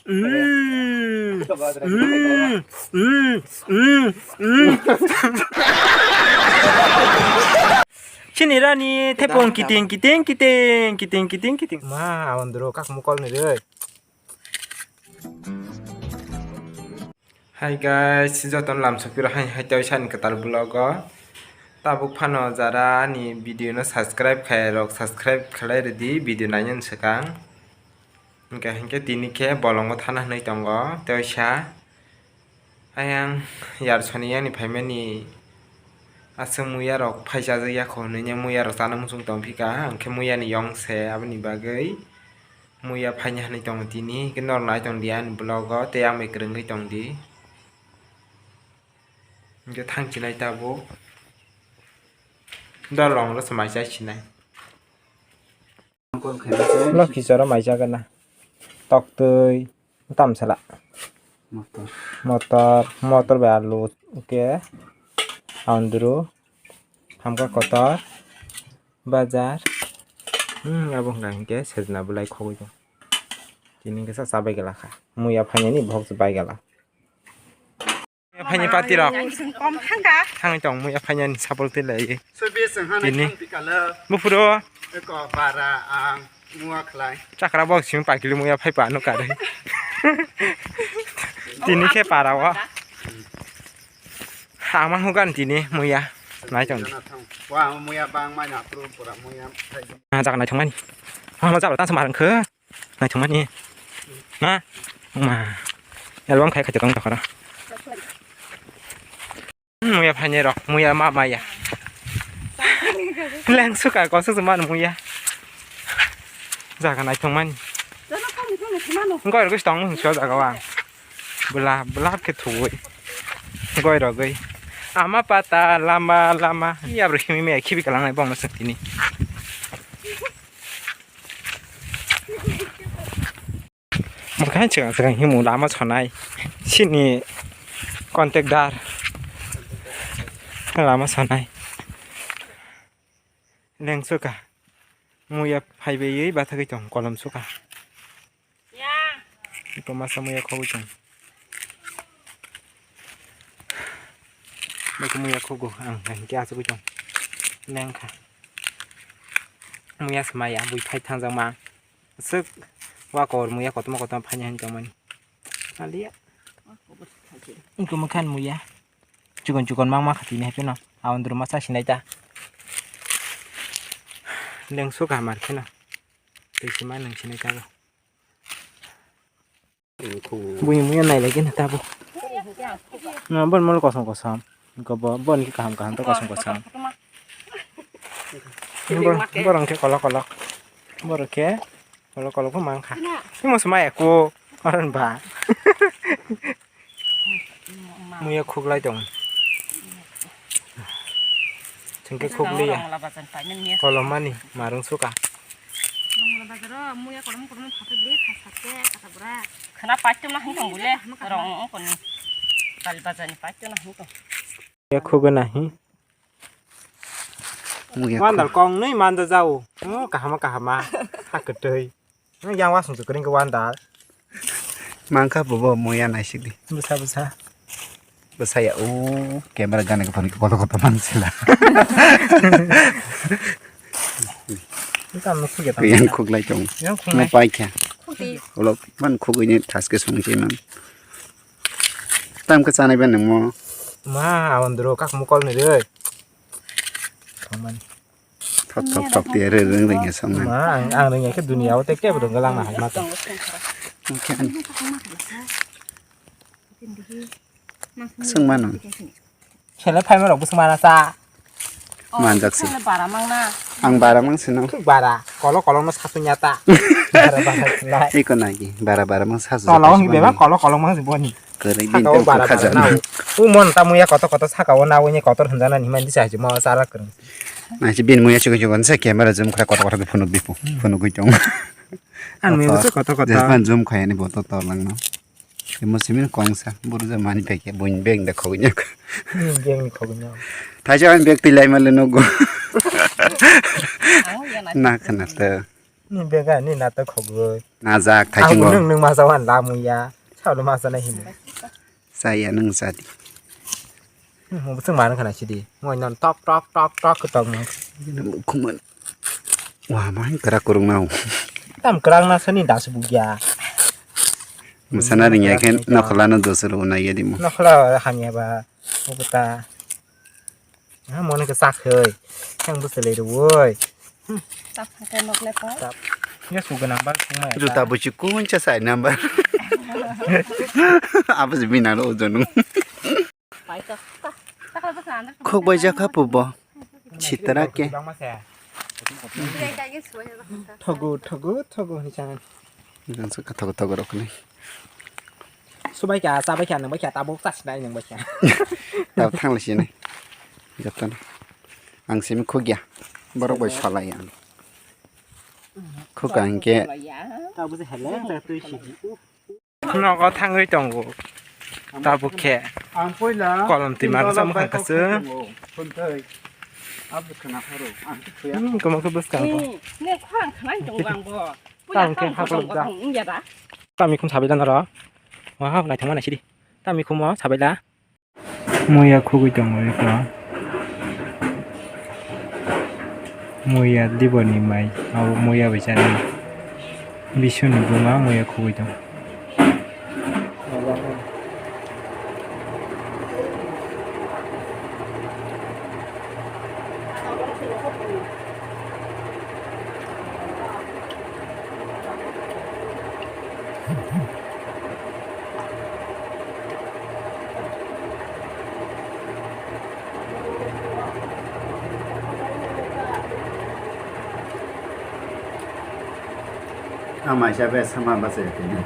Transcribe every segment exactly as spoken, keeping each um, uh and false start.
Chini rani tepung kiting kiting kiting kiting kiting kiting kiting. Ma, awandro kak mukol ni re. Hi guys, jotono lam sokpiro hai hai tei sani kwtal vlog o. Tabuk phano jara ani video no subscribe khai rok, subscribe khlai rwdi, video nainani swkang. Hingke hingke tini khe bolongo thana hwnwi tongo tei sa ayang yar soni yani phaimani aswk muya rok phai chajak ya kho hwnwi muya rok chana muchung tong phika, hingke muya ni yong se aboni bagwi. Muya phaini hinwi tongo tini, hwnkhe norok nai tongdi ani vlog o, tei ang bai kwrwngwi tongdi. Hwnkhe thang chinai tabuk. Dol rong rw se mai chai chinai. Lokhi choro mai chagana. Toktwi, tamsala. Motor. Motor, motor bai alu, hwnkhe andru, hamkha kotor. Bajar. Hmm, abo hwnka hinkhe sejna belai khogwi tong. Tini hinkhe sa chabai gala kha. Muya phainani bohok se bai gala. Muya phaini party rok. Kom thangka. Thangwi tong muya phainani sapol twi lai. Tini. Buphuru. Eko bara ang muya khlai. Chakra bok simi pakili muya phai pa no kare. Tini khe para o. Ama hugan tini muya. Nai tong di. Wa muya bang mai na pru pura muya. Ah, jaga nai thangmani. Ah, ma jaga tang sama rang khe. Nai thangmani. Ma. Ma. Album khai khai tong tokara. Muya phani rok, muya ma maya. Leng suka ko su man muya. Jaga nai thangmani. Goi rok tong mun jaga wa. Bwla, bwla khe thuwi. Goi rogwi. Ama pata lama, lama. Yabro himi me khibi kalang nai bong sing tini. Mokhe chwng chwng himu lama sonai. Sini contact dar. Lama sonai. Leng suka. Muya phaibai bathagwi tong kolom suka. Iko masa muya khogwi tong. Iko muya khogo ang hinkhe asugwi tong. Lengkha. Muya se maya bui phai thangjak ma. Aswk wa kor muya kotorma kotorma phaini hinwi tongmani. Aliya. Iko mokhan muya. Chikon chikon mang ma khatini haipeno. Aondro ma chasinai ta. Lengso kaham ar kheno. Tei se ma nang sinai ta. Buini muya nai lai khe tabo. Na bon mol kosom kosom. Ko bo bon ki kaham kaham to kosom kosom. Bor-, borong khe kolok kolok. Borok khe kolok kolok bo mang kha. Imo se mai ko aron ba. Muya khuklai tong. Chengke khukliya. Kolomani marung suka. Rongla bazaro muya kolom kolom phato bli phasatte kata bura. Khana paitto na hung tong bule. Rong koni. Bal bazani paitto na hung tong. Muya khugana hi. Muya mandal khug- kong nui manda jao. Oh, kahama kahama. Haketui. Yang wasung tu kering ke wandal. Mangkha bobo muya naisik di. Bwsa bwsa. Bwsa ya o camera gana ke phone koto koto mansila. Yang khuklai tong. Yang khuklai. Mo paikha. Ulo man khugwi ni thaske sung je man. Tam ke chanai ben mo. Ma awandro kak mukol ni re. Thok thok thok tiya re rwng rwng ya song nang. Ma, ang, ang rwng ya khe duniya o tei kebo rwng lang na hai ma tong. Sung mano. Sele phai ma rok bwswng mana sa. Manjak si. Bara mang na. Ang bara mang sino. Bara, kolok kolok no sasu nyata. Bara bara sinai. Iko nagi, bara bara mang sasu. Tolong bebak kolok kolok mang si boni. Kwrwi bini tei bara khajak bara na. U mon ta muya kotor kotor saka o na uni kotor hwnjana ni man disa haji mo sara kwrwng. Nai si bini muya chukun chukun se camera zoom khlai kotor kotor phunuk bipo. Phunuk gwi tong. Ang muya se kotor kotor. Jespan zoom khlai ani boto tor lang no. Imo simin kong sa buru ja mani peke buin beng da khogwi nyok. Beng ni khogwi nyok. Thaisa ani bag twi lai male nogo. Na khana ta. Ni bega ni natok khogoi. Najak, thaichung bo. Ang nwng, nwng masa wan lamuya. Sao lo masa na hini. Saya nwng jadi. Hmm, bo chwng mano khana sidi. Moi non tok, tok, tok, tok, tok, no. Kuman. Wah, mai kera kurung nau. Tam kerang na sani das bugya. Musana ring ya khe nokhola no dosa lo na ya dimo. Nokhola hanya ba. Ubuta. Ha, mone ke sak hoi. Yang bu selai ruwoi. Tap hake nok le pa. Tap. Ya su ganang bal sung mai. Juta buchi kuncha sai number. Apa sih bina lo ojon. Pai to. Ta. Ta ka ba sa andar. Khok bai jakha pubo. Chitra ke. Thogo, thogo, thogo ni changan. Jang sa ka thogo, thogo rok ni. Subai kha, chabai kha, nang bai kha, tabuk chas nai nang bai kha. Tab thang lai sini. Joto no. Ang simi khugya. Borok bai salai ang. Khuk ang ke. Tabuk se hele, ta tui sidi. Nogo thangwi tongo. Tabuk khe. Ang poila kolom twi mano samung kha kasung. Phone twi. Abo khna pharo. Ang khe thuya. Hmm, komo khe bwskango. Ni khorang khnai tongo ang bo. Tamo khe hakolok da. Tamo khum sabai da noro. Wah, naithok ma naisidi. Tamo khumo sabai da. Muya khugui tongo eko. Muya diboni mai. Abo muya bai chani. Bisuni buma muya khugui tongo. Ang maisa bai sama bachai tini.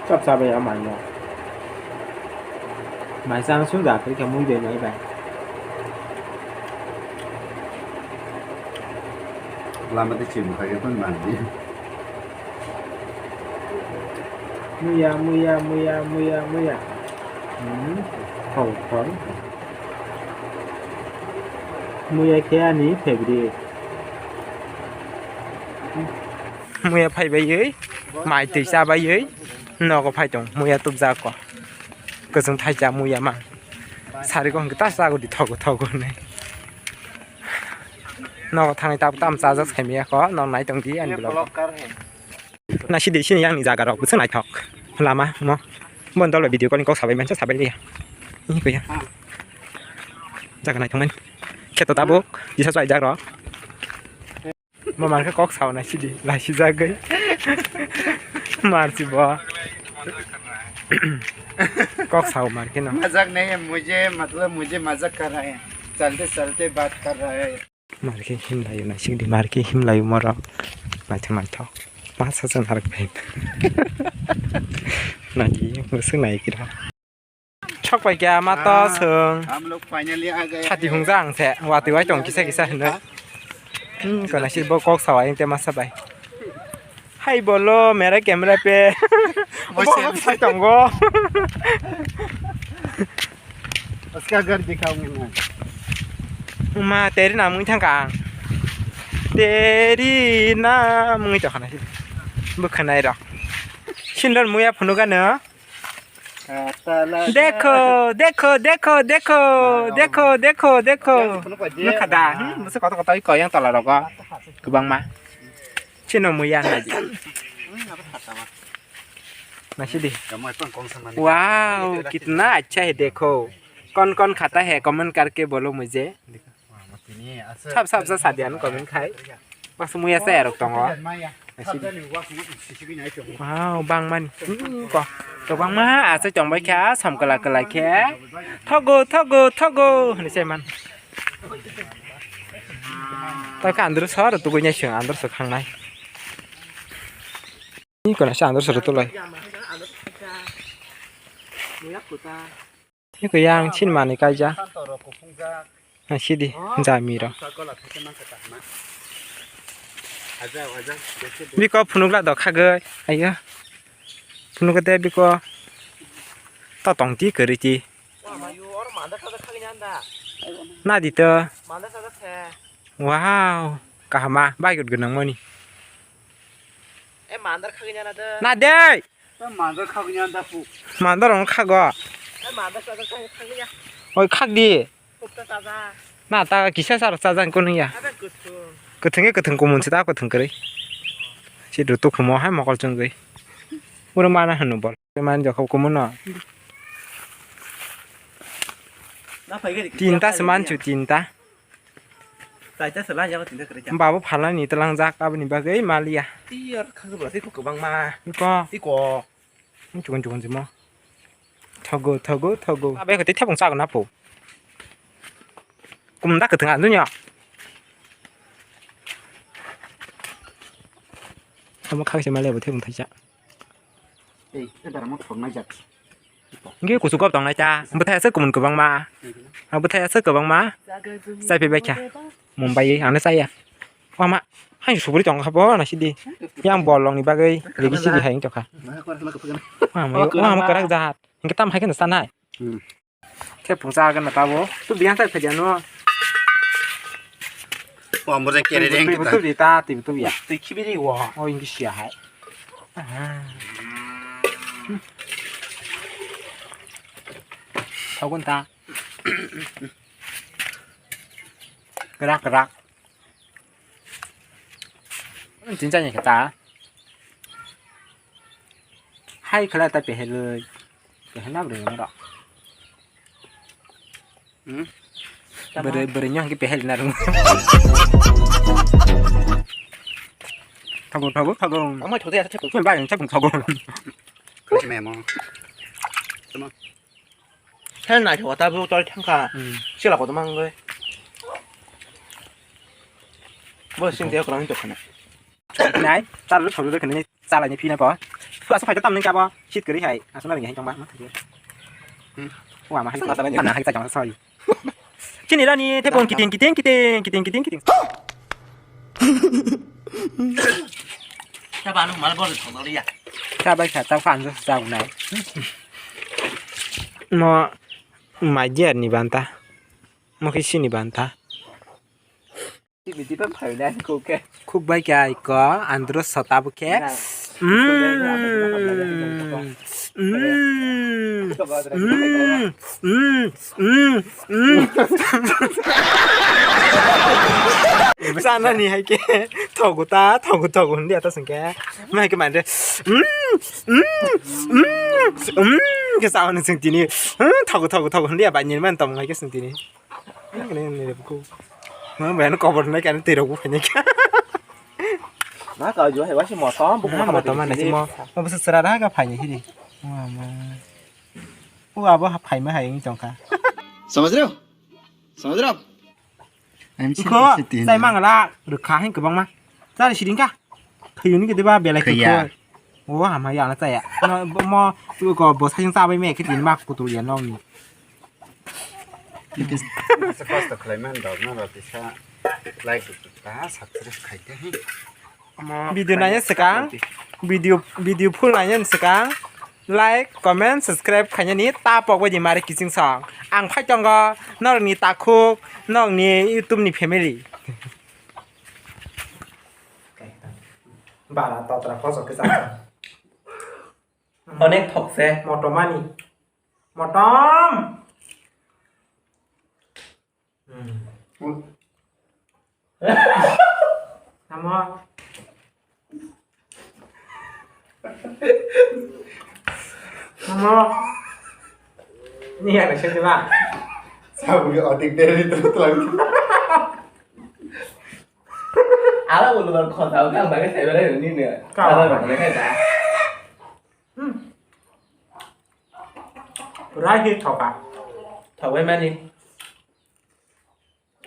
Chap chabai ya mai no. Maisa ang sung da khe mui bai mai bai. Lama de chim khai phun man di. Muya, muya, muya, muya, muya. Hmm. Thau, thau. Muya khe ani favorite. Muya phai baiwi, mai twi cha baiwi, nogo phai tong, muya tubjak ko. Kwchwng thaisa muya mang. Sari ko hwnkhe ta chago di thogo thogo hinwi. Nogo thangwi tabuk tamo chajak sai maya ko, nok nai tong di ani vlog. Naisidi sini yang ni jaga rok bwswk naithok. Lama mo. Bon dolo video calling kok sabai mansa sabai liya. Ini ko ya. Jaga naithok mani. Kheto tabuk jisa chai jak rok. Mo mar khe kok sao naisidi laisi jagwi. Mar si bo. Kok sao mar khe no. मजाक नहीं है, मुझे मतलब मुझे मजाक कर रहा है, चलते चलते बात कर रहा है। Mar khe himlaio naisik di, mar khe himlaio morok. Naithok naithok. Ma sacha narwk bai. Nai di, bwswk nai kira. Sok pai kya ma to swng. हम लोग finally आ गए हैं। Thati hung jang se, watwi wai tong kisa kisa hinwi. Hmm, ko naisik bo kok sawa ang te masa bai. Hai bolo, mera camera pe. Bo selfie sai tongo. उसका घर दिखाऊंगा मैं। Ma teri na mui thang kang. Teri na mui to khana. Bwkhanai rok. Sindor muya phunuk ano. Dekho, dekho, dekho, dekho, dekho, dekho, dekho. Nukha da? Hmm, bwswk kotor kotor oi koi yang tola rogo. Kwbangma. Chino muya naidi. Naisidi. Wow, kitna acha hai dekho. Kaun kaun khata hai, comment karke bolo mujhe. Sab sab sa sadian comment khai. Bas muya sa erok tongo. Naisidi. Wow, bangmani. Hmm, ko. To bangma asa chongbai kha, som kala kala khe. Thogo, thogo, thogo. Hini se man. Ta kha andro sor tugui nyai sung, andro sor khangnai. Ni kono se andro sor tulai. Eko yang chin mani kaija. Sidi jami ro. Biko phunukla do khagwi. Ayo. Phunukte biko. To tongti kwrwiti. Nadi to. Wow. Kahama bai gwnang mani. Eh, mandar khagwi na de. Na de. Mandar khagwi na da pu. Mandar rong khago. Eh, mandar sa khagwi ya. Oi, khak di. Khuk ta ta. Na ta kisa sar sa jang kono ya. Ada kutung. Kutung ke kutung kumun sita kutung kere. Si du tu kumo hai mokol chungwi. Uru mana hanu bol. Man jokho kumun no. Na phai gari. Tinta seman chu tinta. Taita sela jago tinta kere ja. Babu phalani telangjak aboni bagwi maliya. Iyar khagwi bwla tei kwbangma. Iko. Iko. Chukun chukun jimo. Thogo thogo thogo. Abe khati thepung chago na po. Kumda kwthwng dunya. Tamo khagwi se maliya bo thepung thaisa. Ei, e bara mo thornai jak. Hingke kuchuk kok tongnai ta. Bwthai aswk kumun kwbangma. A bwthai aswk kwbangma. Chai phai bai kha. Mumbai ang no chaya. Wama. Hain suburi tong kha bo na sidi. Yang bolong ni bagwi. Rigi sidi hai tong kha. Wama, wama kwrak jahat. Hingke tam hai khe no sanai. Khe pungsa gana tabo. Tu biang sai phaja no. O ambo je kere deng tu. Tu di ta, tu tu ya. Tu khibiri wo. O ingki sia hai. Thogun ta. Kerak kerak. Tin chani kata. Hai khala ta peheloi. Pehel na bro maro. Hmm. Bere bere nyang ki pehel na rung. Thago thago thago. Amai thode ya thekung. Ba yang thekung thago. Memo. Tama. Hel naithok ta bo tol thangkha. Hmm. Sila kotor mang goi. Bo sing teo kwrang tokha na. Nai, tar lo thok lo khani chalai ni phina bo. Tu asa phai tam ning ka bo. Sit kari hai. Asa na ring hai tong ba. Hmm. Wa ma hai ta ba ni na hai ta jang sai. Chini rani te pon kiting kiting kiting kiting kiting kiting. Ta ba no mal bol thok lo ya. Ta bai kha ta fan jo sa nai. Mo mai dia ni banta. Mo khi sini banta. Khuk bai kha iko andro sota bo khe. Mm. Mm. Mm. Mm. Mm. Mm. Sana ni hai khe thogo ta thogo thogo hundi ata sengke. Mai khe mande. Mm. Mm. Mm. Mm. Khe sa hone seng tini. Mm, thogo thogo thogo hundi aba ni man tong hai khe seng tini. Ini, ini, ini, buku. Mana bayar kobor naik kan tiro buku ini. Na kau jual hewan si motor, buku. Nah, motor mana sih mau? Mau besar serada ke apa ini sini? Wah, mau. Oh, apa apa ini tongka? Sama sih, sama sih. Iko, saya mang la, rekah yang kebang mah. Saya di sini kah? Khayuni kete ba belai khe khoi. O hamya na chaya. No mo ko bo sai sa bai me khe tin ma kutul ya no ni. Sa kos to khlai man dok no roti sa like ta subscribe khai te. Video nanya sekang, video video full nanya sekang, like, comment, subscribe khainani ta pok bai di mare kiching song. Ang phai tongo norni takhuk, norni YouTube ni family. Bara totra koso kisa. Onek thokse. Motomani. Motom. Hmm. Amo. Amo. Ni ya, siapa? Sabu otik dari itu tuan. Ala bolu bolu khota o kang bagwi sai belai rwni no. Ka. Ala bolu khai ta. Hmm. Rai hi thoka. Thobai mani.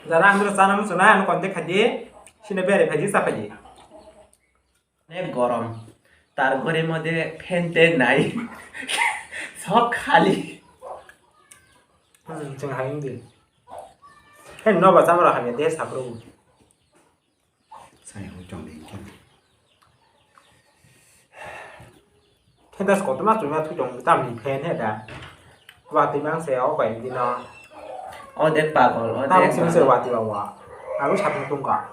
Jara andro chana muchuna ano contact khadi. Sino bere khadi sa khadi. Onek gorom. Tar ghore modhe fan te nai. Sok khali. Hmm, chwng hai wngdi. Fan no ba chamara hamya de saphuru. Sai hwn chong de khe. Fan das kotorma chwngma thu chong tamni fan he da. Watwi mang se o bai dino. O de pagol, o de. Tamok simi se pagol. Watwi ba wa. Abo saphuru tongka.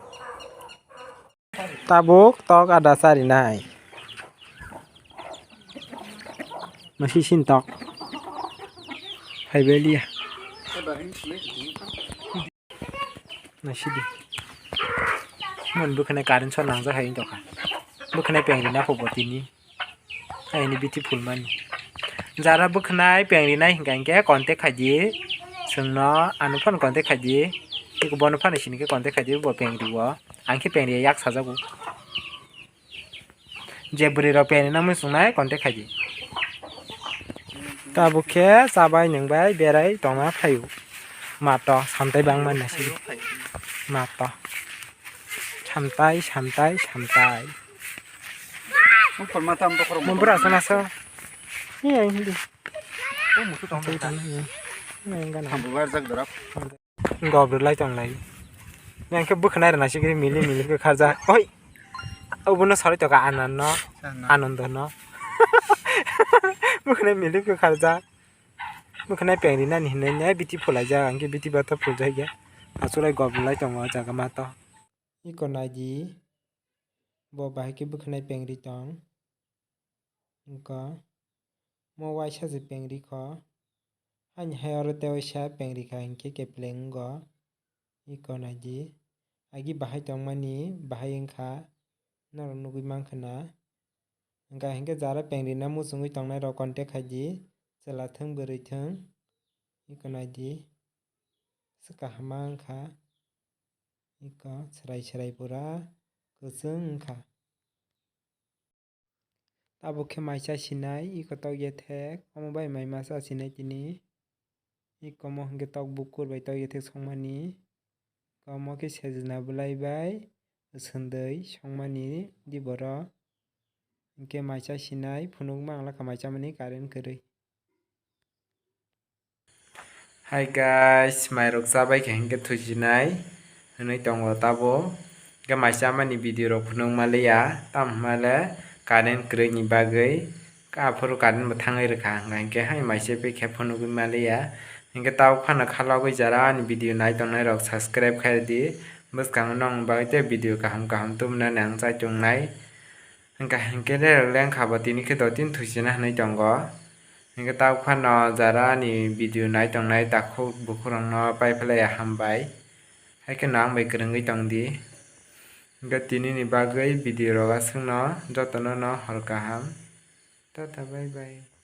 Tabuk tok ada sari nai. Masi sintok. Phaibai liya. Nasidi. Mon bwkhwnai current shot nangjak hai wngtokha. Bwkhwnai peng rina kho bo tini. Aini biti phulmani. Jara bwkhwnai peng rinai hinkha hinkhe contact khaidi. Chwngno ano phano contact khaidi. Tei bono phano sinikhe contact khaidi bo peng riwo. Ang khe peng riya yak sajago. Je bwrwi rok peng rina muchungnai contact khaidi. Tabuk khe chabai nwngbai berai tongna phaio. Mato samtai bangma nasi. Mato. Samtai, samtai, samtai. Mo bwra sana sa. Ni ai hindi. Sambu barjak dorap. Gob rwlai tonglai. Yang khe bwkhwnai rwna sigiri mili mili khe kharjak. Oi. Obono sarwi toka Anand no. Anand no. Bwkhwnai mili khe kharjak. Bwkhwnai peng rinani hinwi nai biti phulaijak, ang khe biti bata phuljakya. Achulai gob rwlai tongo o jaga mato. Iko naidi. Bo bahai khe bwkhwnai peng ri tong. Wngkha mo waisa se peng ri kho. Haini hai oro tei waisa peng ri kha hinkhe kepleng wngo. Iko naidi. Agi bahai tongmani bahai wngkha. Norok nugui mankha na. Wngkha hinkhe jara peng rina muchungui tongnai rok contact khaidi. Chwla thung bwrwi thung. Iko naidi. Swkang kaham wngkha. Iko chwrai chwrai pura kwchwng wngkha. Tabuk khe mai cha sinai, iko tok yethek, omo bai mai ma cha sinai tini. Iko omo hinkhe tok bukur bai tok yethek songmani. Iko omo khe sejna bwlai bai swndwi songmani di borok. Hinkhe mai cha sinai, phunukma ang lakha mai chamani current kwrwi. Hi guys, mairok chabai khe hinkhe thuchinai hwnwi tongo tabo. Hinkhe mai chamani video rok phunuk maliya, tamo hwnmale current kwrwini bagwi aphuru current bo thangwi rwkha, hinkhe hai mai chabai khe phunugwi maliya. Hinkhe tabuk phano khalogwi jara ani video nai tongnai rok subscribe khaidi, bwskango nongni bagwi tei video kaham kaham tubunani ang chaitongnai. Hinkhe hinkhe rerok lengkha bo tini khe dotini thuchina hinwi tongo. Hinkhe tabuk phano jara ani video nai tongnai takhuk bukhuk rokno paiphlaiya hambai. Haikheno ang bai kwrwngwi tongdi. Hinkhe tinini bagwi video rok aswkno jotono no hor kaham. Tata bye bye.